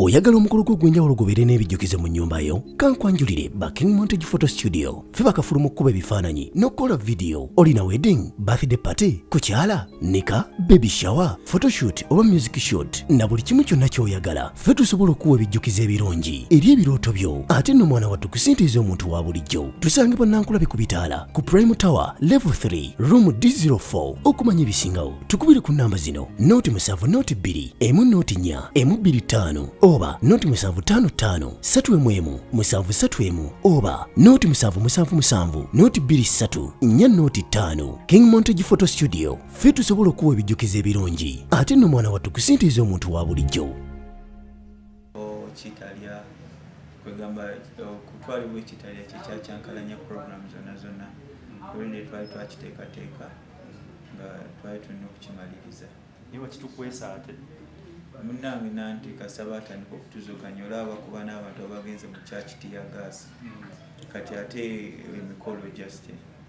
Oyagala omukolo gwo ogw'enjawulo gubeere n'ebijjukizo mu nnyumba yo? Kankwanjulire ba King Montage Photo Studio. Ffe bakafulu mu kkuba ebifaananyi n'okukola vidiyo. Olina wedding, birthday party, kukyala, nika, baby shower, photoshoot oba music shoot na buli kimu kyonna ky'oyagala. Ffe tusobola okukuwa ebijjukizo ebirungi eri ebirooto byo ate nno mwana wattu kusintiiza omuntu wa bulijjo. Tusangibwa Nankulabe ku bitaala ku Prime Tower Level 3 Room D04. Okumanya ebisingawo tukubire ku namba zino 0 7 0 2 1 0 4 1 2 5 oba 0 7 5 5 3 1 1 7 3 1 oba 0 7 7 7 0 2 3 4 0 5. King Montage Photo Studio, ffe tusobola okuwa ebijjukizo ebirungi ate nno mwana wattu kusintiiza omuntu wa bulijjo. Kitalya kwegamba okutwalibwa ekitalya kyekyakyankalanya program zonna zonna. Olwende twali twakiteekateeka nga twali tulina okukimaliriza. Naye wakitukwesa ate. Munnange, nanti kasaba atandika okutuzoganya, olaba kuba n'abantu abagenze mu church tear gas, kati ate emikolo just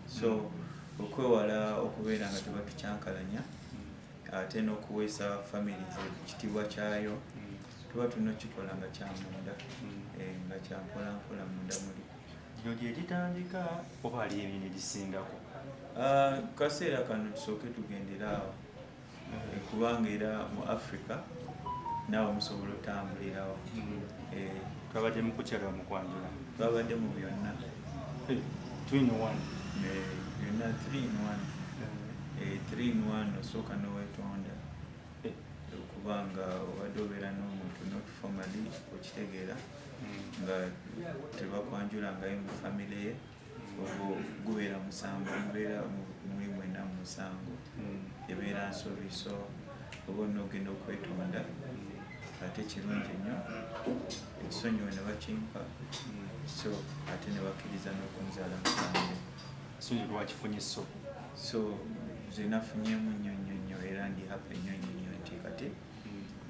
so okwewala okubeera nga tebatukyankalanya ate n'okuweesa families ekitiibwa kyayo, tuba tulina okukikola nga kyamunda, nga kyampolampola munda muli. Gino gye gitandika oba ali emirimu egisingako? Ah, kaseera kano tusooke tugendere awo. Kubanga era mu Africa naawe musobola otambulirawo. Twabadde mu kukyala, mu kwanjula? Twabadde mu byonna. Two in one. Byonna three in one. Three in one, osooka n'owetonda okubanga obadde obeera n'omuntu not formally, okitegeera, nga tebakwanjulangayo mu famire ye, ogwo gubeera musango, mubeera muli mwenna mu musango, ebeera nsobi. So oba olina ogenda okwetonda, ate kirungi nnyo ekisonyiwe ne bakimpa, so ate ne bakkiriza n'okunzaala mu famire. So lwakifunye so? So nze nafunyemu nnyo nnyo nnyo, era ndi happy nnyo nnyo nnyo nti kati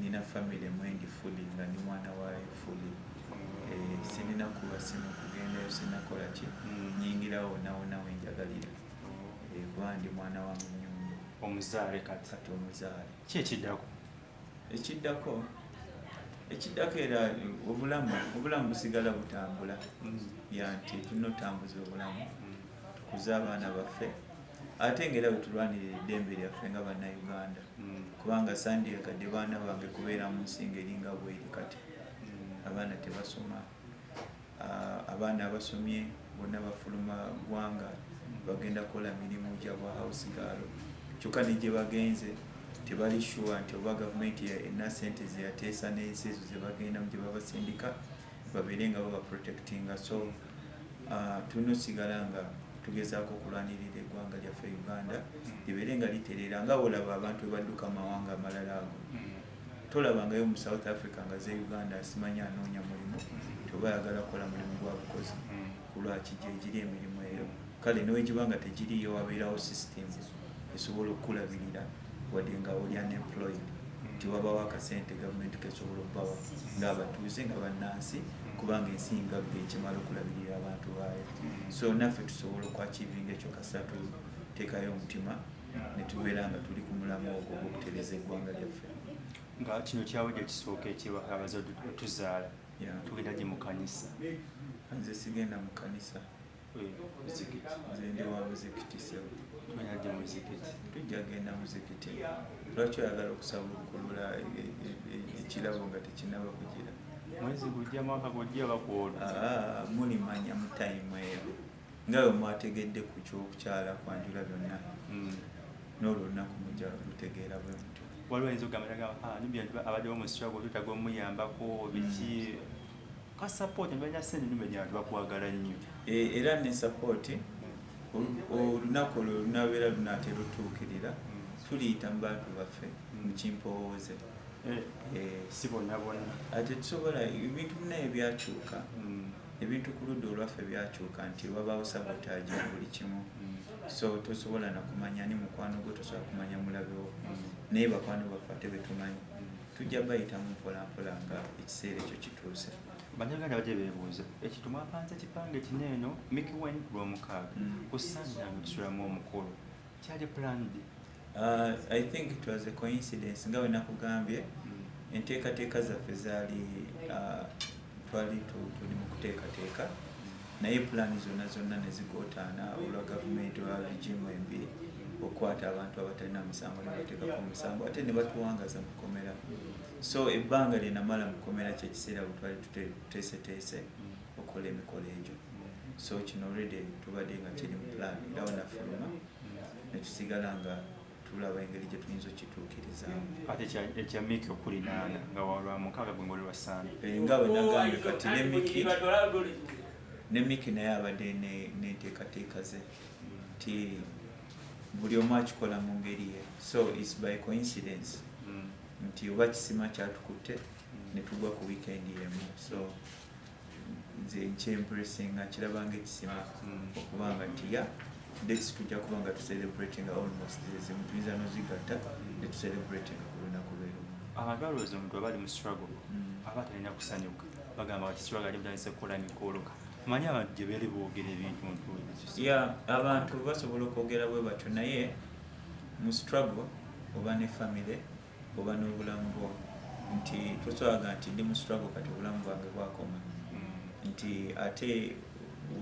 nina famire mwendi fully, nga ndi mwana waayo fully. Sirina kuba simu kugendayo, sinakola ki, nyingirawo wonna wonna wenjagalira. Kuba ndi mwana wa mu nyumba. Omuzaale kati. Kati omuzaale. Ki ekiddako? Ekiddako era obulamu busigala butambula, ya nti tulina otambuza obulamu, tukuze abaana baffe, ate nga era bwe tulwanirira eddembe lyaffe nga Bannayuganda, kubanga sandyagadde baana bange kubeera mu nsi ng'eringa bweri kati. Abaana tebasoma. Ah, abaana abasomye bonna bafuluma ggwanga, bagenda kukola mirimu gya bwa house girl, kyokka ne gye bagenze tebali sure nti oba gavumenti erina sente zeyateesa n'ensi ezo ze bagendamu gye babasindika babeere nga babaprotectinga. So tulina osigala nga tugezaako okulwanirira eggwanga lyaffe Uganda libeere nga litereera, nga olaba abantu bwe badduka amawanga amalala ago. Tolabangayo mu South Africa nga ze Uganda asimanyi anoonya mulimu, toba ayagala kukola mulimu gwa bukozi. Kulwaki? Gyegiri emirimu eyo. Kale newegiba nga tegiriyo, wabeerawo system esobola okukulabirira wadde nga oli unemployed, nti wabawo akasente gavumenti kesobola okubawa ng'abatuuze, nga bannansi, kubanga ensi ngagga ekimala okulabirira abantu baayo. So naffe tusobola okuachievinga ekyo kasita tuteekayo omutima ne tubeera nga tuli ku mulamu ogwo ogw'okutereeza eggwanga lyaffe. Nga kino kyawedde, ekisooka ekiba abazadde otuzaala, tugenda gye mu kanisa? Nze sigenda mu kanisa. Muzikiti? Nze ndi wa muzikiti, sebo. Tugenda gye muzikiti? Tujja genda muzikiti. Lwaki oyagala okusaba okukulula ekirabo nga tekinaba kugira? Mwezi gujja, mwaka gujja, bakwolwo? Ah, mulimanya mu time eyo, nga bwe mwategedde ku kyokukyala, kwanjula, byonna, n'olwo olunaku mujja lutegeera bwe mutyo. Waliwo ayinza okugamba nagamba, "Ah, Nubian abaddewo mu struggle, twetaaga omuyambako biki, ka support." Balina sente, Nubian, abantu bakwagala nnyo. Era ne support, olunaku olwo lunabeera lunaatera otuukirira, tuliyita mu bantu baffe mu kimpowooze. Si bonna bonna. Ate tusobola ebintu munaye byakyuka, ebintu ku ludda olwaffe byakyuka nti wabaawo sabotage mu buli kimu, so tosobola nakumanya ni mukwano gwo, tosobola kumanya mulabewo. Naye bakwano baffe ate betumanyi tujja bayitamu mpola mpola nga ekiseera ekyo kituuse. Bannayuganda bajja beebuuza ekintu mwapanze kipange kino eno Mikie Wine ku Lwomukaaga, ku Sande nga tusulamu omukolo, kyali planned? I think it was a coincidence, nga bwe nakugambye. Enteekateeka zaffe zaali twali tuli mu kuteekateeka, naye pulaani zonna zonna ne zigootaana olwa gavumenti, olwa regime embi okukwata abantu abatalina musango ne bateekako omusango, ate ne batuwangaza mu kkomera. So ebbanga lye namala mu kkomera kyekiseera bwe twali tuteeseteese okukola emikolo egyo. So kino already tubadde nga kiri mu plan, era wenafuluma ne tusigala nga tulaba engeri gye tuyinza okukituukirizaamu. Ate ekya Miki okulinaana nga walwa mukaaga gwe ngoli lwa Ssande. Eh, nga bwe nagambye kati ne Miki naye abadde n'enteekateeka ze nti buli omu akikola mu ngeri ye, so it's by coincidence nti oba kisima kyatukutte ne tugwa ku weekend yemu. So nze nkyempressinga, kirabanga ekisima okubanga nti ya dates tujja kuba nga tucelebratinga almost zezimu, tuyinza nozigatta ne tucelebratinga ku lunaku lwerumu. Abantu balowooza omuntu aba ali mu struggle aba talina kusanyuka. Bagamba bati struggle ali mutandise kukola mikolo. Manyi abantu gye beeri boogera ebintu ntu. Ya, abantu basobola okwogera bwe batyo, naye mu struggle oba ne family oba n'obulamu bwo, nti toswaga nti ndi mu struggle kati obulamu bwange bwakoma, nti ate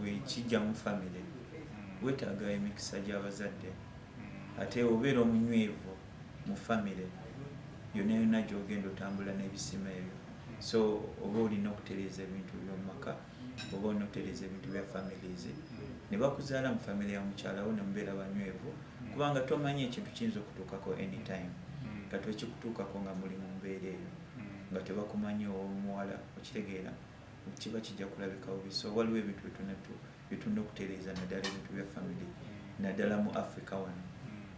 wekijja mu family weetaaga emikisa gy'abazadde, ate obeera omunywevu mu family yonna yonna gy'ogenda otambula n'ebisima ebyo. So oba olina okutereeza ebintu by'omu maka, oba olina okutereeza ebintu bya families ne bakuzaala mu family ya mukyalawo ne mubeera banywevu, kubanga tomanyi ekintu kiyinza okutuukako anytime. Kati ekikutuukako nga muli mu mbeera eyo nga tebakumanyi ow'omuwala, okitegeera, kiba kijja kulabika bubi. So waliwo ebintu byetulina okutereeza, naddala ebintu bya family, naddala mu Africa wano,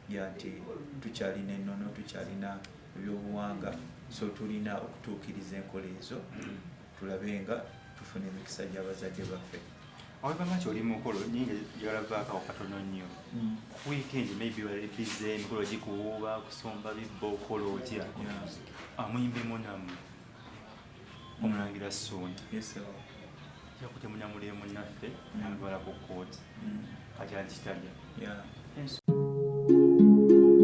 ya nti tukyalina ennono, tukyalina ebyobuwanga, so tulina okutuukiriza enkola ezo, tulabe nga tufuna emikisa gy'abazadde baffe. Awebanga nti oli mukolo nyinga gyalavaako awo katono nnyo ku weekend, maybe wali busy, emikolo gikuwuuba, kusomba bibbo, okola otya? Amuyimbi munammwe omulangira Ssuuna Yes, sir. yakute munyamulire munnaffe namutwala ku kkooti, kati ali kitalya.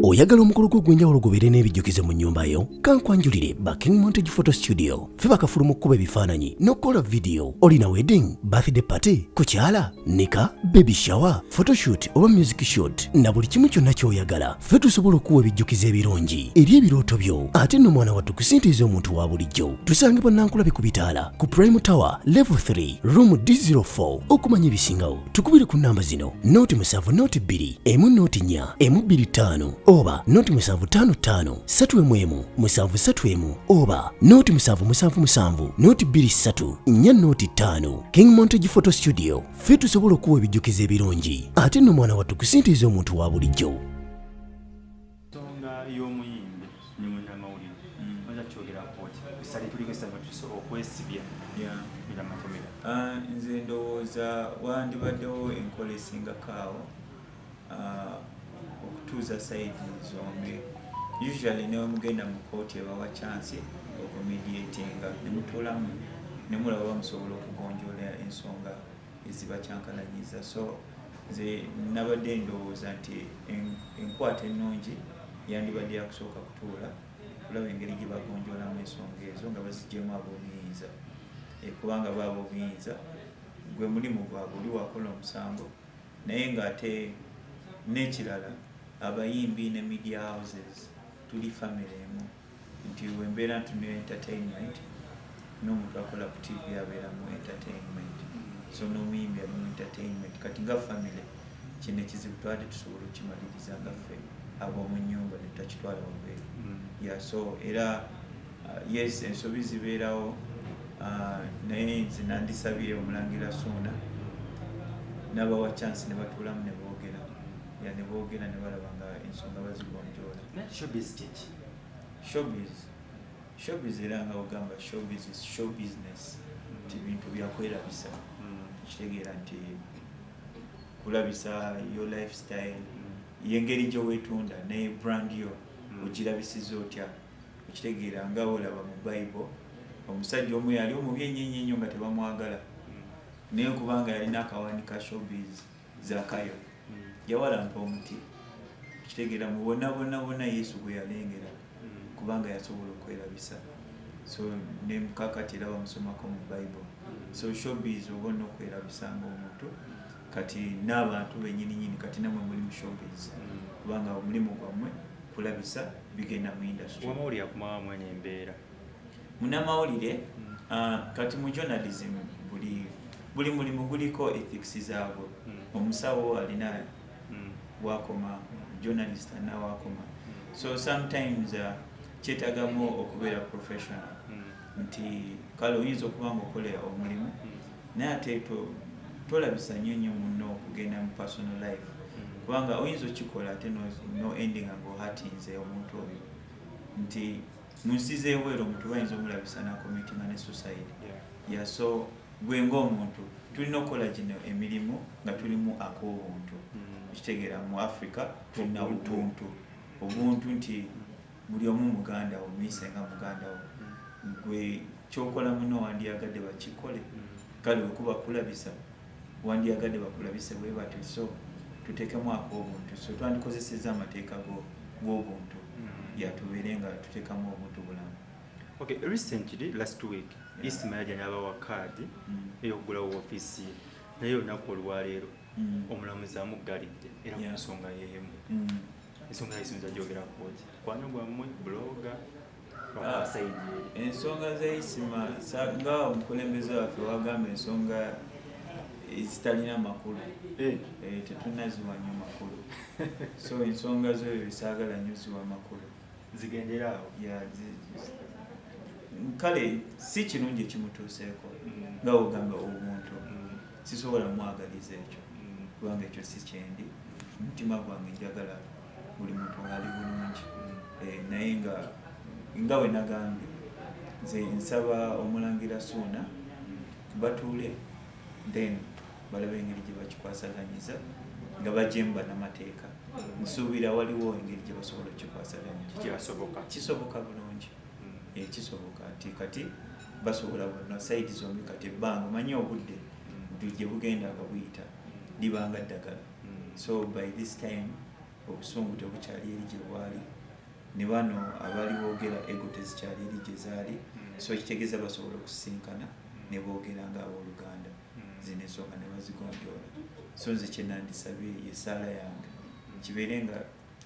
Oyagala omukolo gwo ogw'enjawulo gubeere n'ebijjukizo mu nnyumba yo? Kankwanjulire ba King Montage Photo Studio. Ffe bakafulu mu kkuba ebifaananyi n'okukola vidiyo. Olina wedding, birthday party, kukyala, nika, baby shower, photoshoot oba music shoot, na buli kimu kyonna ky'oyagala, ffe tusobola okuwa ebijjukizo ebirungi eri ebirooto byo. Ate nno mwana wattu, ku ssente ez'omuntu wa bulijjo. Tusangibwa Nankulabi ku bitaala ku Prime Tower level 3 room D04. Okumanya ebisingawo tukubire ku namba zino: 0 7 0 2 1 0 4 1 2 5 oba 0 7 5 5 3 1 1 7 3 1 oba 0 7 7 7 0 2 3 4 0 5. King Montage Photo Studio, ffe tusobola okuwa ebijjukizo ebirungi, ate nno mwana wattu, ku ssente ez'omuntu wa bulijjo. Ensonga y'omuyimbi ne munnamawulire oza kyogerako oti esali tuliko esanga tusobola okwesibya era makomera? Ah, nze ndowooza wandibaddewo enkola esingako awo, okutuuza side zombi. Usually ne wemugenda mu kooti ebawa chance okumediatinga, ne mutuulamu ne mulaba oba musobola okugonjoola ensonga ezibakyankalanyiza. So nze nabadde ndowooza nti enkwata ennungi yandibadde yakusooka kutuula kulaba engeri gye bagonjoolamu ensonga ezo nga bazigyemu ab'obuyinza. Kubanga baaba obuyinza gwe mulimu gwabwe, oli wakola omusango. Naye ng'ate n'ekirala, abayimbi ne media houses tuli family emu, nti wembeera ntunula entertainment, n'omuntu akola ku TV abeera mu entertainment, so n'omuyimbi ali mu entertainment. Kati nga family kino ekizibu twali tusobola okukimaliriza nga ffe ab'omu nnyumba ne tutakitwala wabweru. Yeah, so era yes, ensobi zibeerawo, naye nze nandisabye omulangira Suuna n'abawa chance ne batuulamu ne boogera, ya ne boogera ne balaba nga ensonga bazigonjoola. Naye showbiz kiki? Showbiz, showbiz era nga ogamba showbiz is show business, nti bintu byakwerabisa, kitegeera nti kulabisa your lifestyle, yengeri gyoweetunda ne brand yo ogirabisiza otya, okitegeera? Nga olaba mu Bible omusajja omu yali omubi ennyo ennyo ennyo nga tebamwagala, naye kubanga yalina akawaani ka showbiz, Zakayo yawalampa omuti, kitegeera? Mu bonna bonna bonna Yesu gwe yalengera, kubanga yasobola okwerabisa. So nemukakati era bamusomako mu Bible. So showbiz oba olina okwerabisa nga omuntu, kati n'abantu benyininyini, kati namwe muli mu showbiz, kubanga omulimu gwammwe kulabisa bigenda mu industry. Wamawulire akumawa mwene embeera? Munamawulire, kati mu journalism buli mulimu guliko ethics zaabwe. Omusawo alina wakoma, journalist alina wakoma. So sometimes kyetagamu okubeera professional, nti kale oyinza okuba nga okola omulimu, naye ate tolabisa nnyo nnyo munno okugenda mu personal life, kubanga oyinza okikola ate no ending nga ohatinze omuntu oyo, nti mu nsi z'ebweru omuntu bayinza omulabisa nacommittinga ne suicide. Yeah, so gwe ng'omuntu tulina okukola gino emirimu nga tulimu ak'obuntu. Okitegeera, mu Africa tulina Obuntu. Obuntu nti buli omu muganda wo, muyise nga muganda wo. Gwe kyokola muno wandiyagadde bakikole. Kale bwekuba kulabisa, wandiyagadde bakulabise bwe batyo. So tuteekemu ak'obuntu. So twandikozesezza amateeka g'obuntu, yatubeere nga tuteekamu obuntu bulamu. Okay, recently, last week, Isma yajja n'abawa kaadi ey'okugulawo ofiisi ye, naye olunaku olwaleero omulamuzi amuggalidde era ku nsonga y'emu. Ensonga y'Isma gyogerako ki? Kwano gwammwe blogger side eri. Ensonga za Isima, nga omukulembeze waffe wagamba, ensonga ezitalina makulu, tetunaziwa nnyo makulu. So ensonga zo saagala nnyo ziwa makulu. Zigendera awo. Yeah, kale si kirungi ekimutuuseeko. Nga wogamba obuntu, sisobola mwagaliza ekyo, kubanga ekyo si kyendi. Mutima gwange njagala buli muntu ngaali bulungi. Naye nga we nagambye, nze nsaba omulangira Suuna batuule, then balabe engeri gye bakikwasaganyiza nga bajemba n'amateeka. Nsuubira waliwo engeri gye basobola okukikwasaganya. Kikyasoboka? Kisoboka bulungi. Kisoboka nti kati basobola bonna side zombi. Kati ebbanga, omanyi obudde gye bugenda nga buyita libanga ddagala. So by this time obusungu tebukyali eri gye bwali, ne bano abaali boogera ego tezikyali eri gye zaali. So kitegeeza basobola okusisinkana ne boogera nga abooluganda, zino ensonga ne bazigonjoola. So nze kyenandisabye, yesaala yange, kibeere nga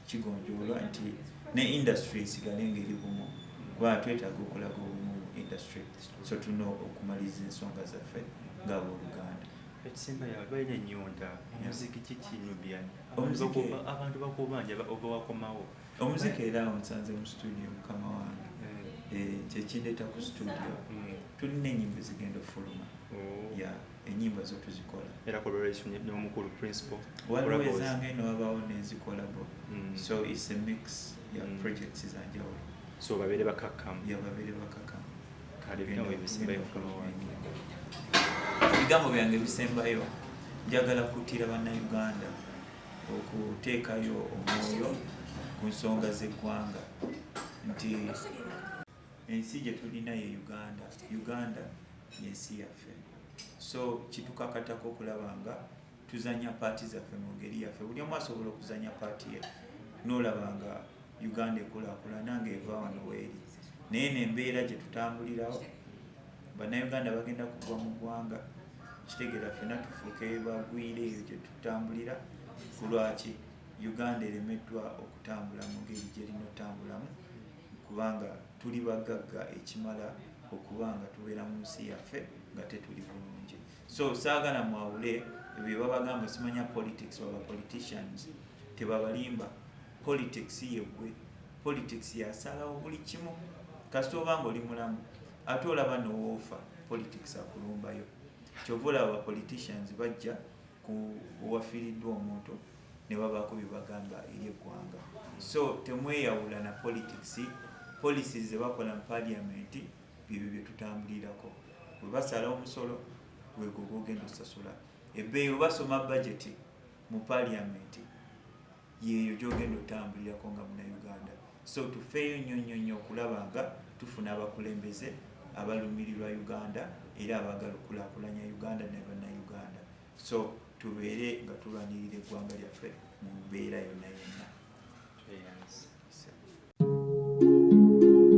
kigonjoolwa nti ne industry esigale nga eri bumu, kubanga twetaaga okulaga obumu mu industry. So tulina okumaliriza ensonga zaffe ng'abooluganda. Ekisemba yawe, balina ennyonta omuziki, kiki Nubian? Abantu bakubanja oba wakomawo? Omuziki era onsanze mu studio, mukama wange. Kyekindeeta ku studio, tulina enyimba ezigenda ofuluma. Ya, enyimba zo tuzikola. Era collaboration n'omukulu Principal? Waliwo ezange newabaawo nezikolabo. So it's a mix ya projects zanjawulo. So babeere bakakkamu. Ya, babeere bakakkamu. Kale, ebigambo ebisembayo, mukama wange. Ebigambo byange ebisembayo, njagala kuttira Bannayuganda okuteekayo omwoyo ku nsonga z'eggwanga, nti ensi gye tulina ye Uganda. Uganda yensi yaffe, so kitukakatako okulaba nga tuzanya part zaffe mu ngeri yaffe. Buli omu asobola okuzanya part ye n'olaba nga Uganda ekulaakulana nga eva wano weeri. Naye nembeera gye tutambulirawo, Bannayuganda bagenda kugwa mu ggwanga. Kitegeera ffenna tufuuke bagwire eyo gye tutambulira. Ku lwaki Uganda eremeddwa okutambula mu ngeri gyerina otambulamu? Kubanga tuli bagagga ekimala okuba nga tubeera mu nsi yaffe nga tetuli bulungi. So saagala mwawule ebyo babagamba, simanya politics, baba politicians tebabalimba. Politics yeggwe, politics yasalawo buli kimu. Kasita oba nga oli mulamu, ate olaba nowoofa, politics akulumbayo. Kyova olaba politicians bajja ku wafiiriddwa omuntu ne babaako bye bagamba eri eggwanga. So temweyawula na politics. Policies ze bakola mu parliament byebyo bye tutambulirako. Bwe basala omusolo, gwegwo gwogenda osasula. Ebbeeyi, bwe basoma budget mu parliament, yeeyo gyogenda otambulirako nga Munauganda. So tufeeyo nnyo nnyo nnyo okulaba nga tufuna abakulembeze abalumirirwa Uganda era abaagala okulaakulanya Uganda ne Bannayuganda. So tubeere nga tulwanirira eggwanga lyaffe mu mbeera yonna yonna.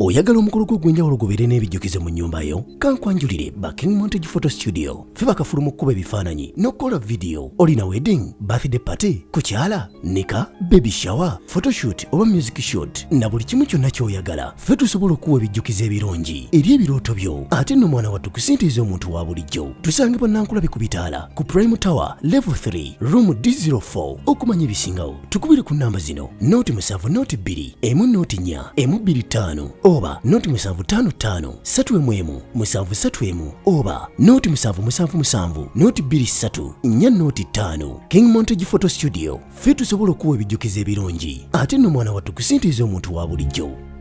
Oyagala omukolo gwo ogw'enjawulo gubeere n'ebijjukizo mu nnyumba yo? Kankwanjulire ba King Montage Photo Studio. Ffe bakafulu mu kkuba ebifaananyi n'okukola vidiyo. Olina wedding, birthday party, kukyala, nika, baby shower, photoshoot oba music shoot na buli kimu kyonna ky'oyagala. Ffe tusobola okuwa ebijjukizo ebirungi eri ebirooto byo ate nno mwana wattu ku ssente ez'omuntu wa bulijjo. Tusangibwa Nankulabi ku bitaala ku Prime Tower level 3 room D04. Okumanya ebisingawo tukubire ku nnamba zino 0 7 0 2 1 0 4 1 2 5 oba 0 7 5 5 3 1 1 7 3 1 oba 0 7 7 7 0 2 3 4 0 5. King Montage Photo Studio, ffe tusobola okuwa ebijjukizo ebirungi ate nno mwana wattu ku ssente ez'omuntu wa bulijjo.